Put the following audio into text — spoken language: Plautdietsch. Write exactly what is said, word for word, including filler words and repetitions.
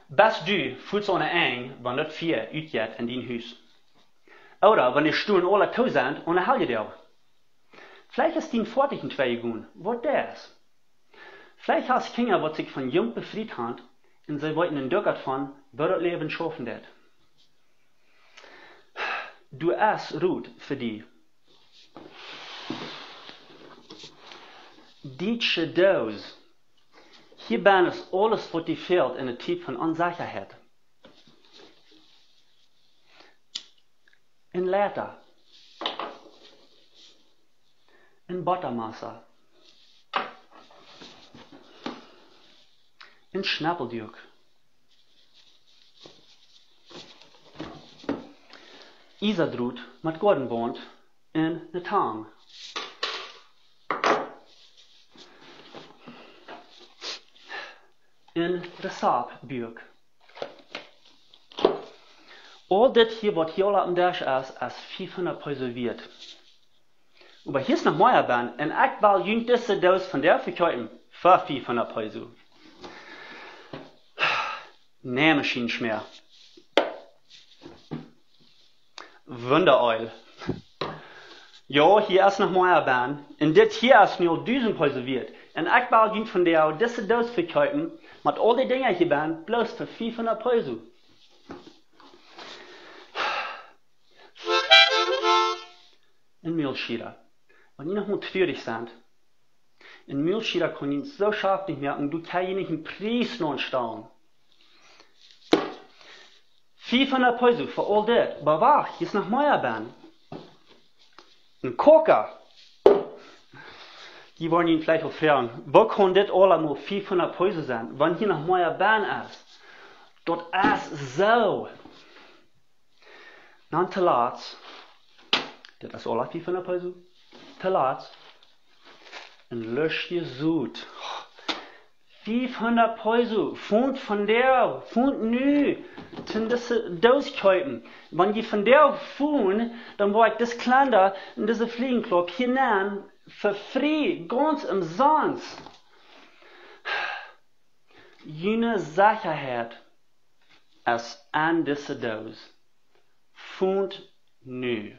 Best du fuaz aun de Enj, wan daut Fia utjeit en dien Hus? Ooda wan de Stolen aula too sent aun de Heljedoag? Veleicht es dien Foatich en twee jegonen, waut deit daut? Veleicht hast Kjinja, waut sikj von junk befriet haben, un see weeten een Dukat von, woo daut Läwen schaufen deit. Doa es Rot fa die. Dietsche Doos. Hia bennen es aules, waut die fält en de Tiet von Onsechaheit. Een Leita. Een Bottamassa. Een Schneppelduk. Isadrot met Goadenbaunt un ne Tang. Een Rezaptbuk. Aul dit hia, waut hia aul oppem Desch es, es fiefhundat Peso wieet. Oba hia es noch mea bennen, un ekj well junt dise Doos von dee vekjeepen fa fiefhundat Peso. Neimaschien-Schmäa. Wundaoil. Jo, hia es noch mea bennen. Un dit hia es nu aul dusent Peso wieet. Un ekj well junt von dee dise Doos vekjeepen, met aul dee Dinja hia bennen, bloos fa fiefhundat Peso. Een Mäl Schira. Wan jie noch mol trurich sent, een Mäl Schira kaun junt soo schaftich moaken, doa kaun jie nich een Pries nopp stalen. Fiefhundat Peso fa aul dit. Oba wacht, hia es noch mea bennen. Een Koka. Jie woaren junt veleicht aul froagen, woo kaun dit aulemol fiefhundat Peso sennen, wan hia noch mea bennen es? Daut es soo. Dan toolatst, dit es aul fiefhundat Peso, toolatst, een Läsche Sot. Fiefhundat Peso, von vondoag, von nu, toom dise Doos kjeepen. Wan jie vondoag fon, dan woa ekj dis Kjlenda un dise Fliegenklaap hia nämen fa frie, gaunz omsonst. June Sechaheit es en dise Doos. Von nu.